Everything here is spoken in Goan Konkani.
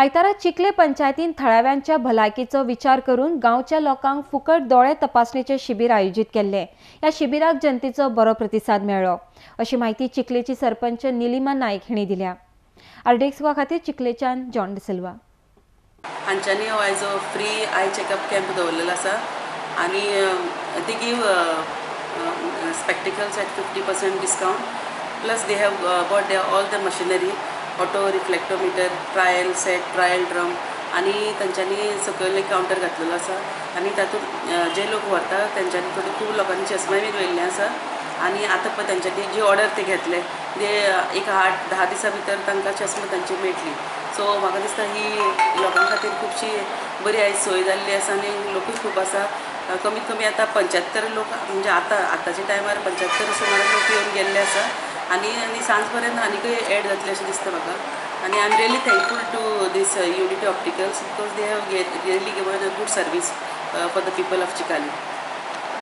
आयतारा चिखले पंचायतीन थळाव्यांच्या भलायकीचो विचार करून गांवच्या लोकांक फुकट दोळे तपासणेचे शिबीर आयोजीत केल्ले. ह्या शिबिराक जनतेचो बरो प्रतिसाद मेळ्ळो अशी माहिती चिखलेची सरपंच निलिमा नायक हिणी दिल्या. आरडीएक्स खातीर चिखलेच्यान जॉन डिसिल्वा. हांच्यांनी हो आयजो फ्री I checkup camp दवरलेलो आसा आनी they give spectacles at 50% discount, plus they have bought they all the machinery, auto reflectometer, trial set, trial drum आनी तांच्यांनी सकयल एक कावंटर घातलेलो आसा आनी तातूंत जे लोक व्हरता तेंच्यांनी थोडे खूब लोकांनी चश्माय बीन व्हेल्ले आसा आनी आतां पळय तेंच्यांनी जी ऑर्डर ते घेतले ते एक 8-10 दिसां भितर तांकां चश्मा तांची मेळटली. सो म्हाका दिसता ही लोकां खातीर खुबशी बरी आयज सोय जाल्ली आसा आनी लोकूय खूब आसा. कमीत कमी आतां 75 लोक म्हणजे आतां आतांच्या टायमार 75 सुमार लोक येवन गेल्ले आसा आनी आनी सांज पर्यंत आनीकय एड जातले अशें दिसता म्हाका. आनी I am really thankful to this Unity Opticals because they have really given a good service for the people of Chicalim.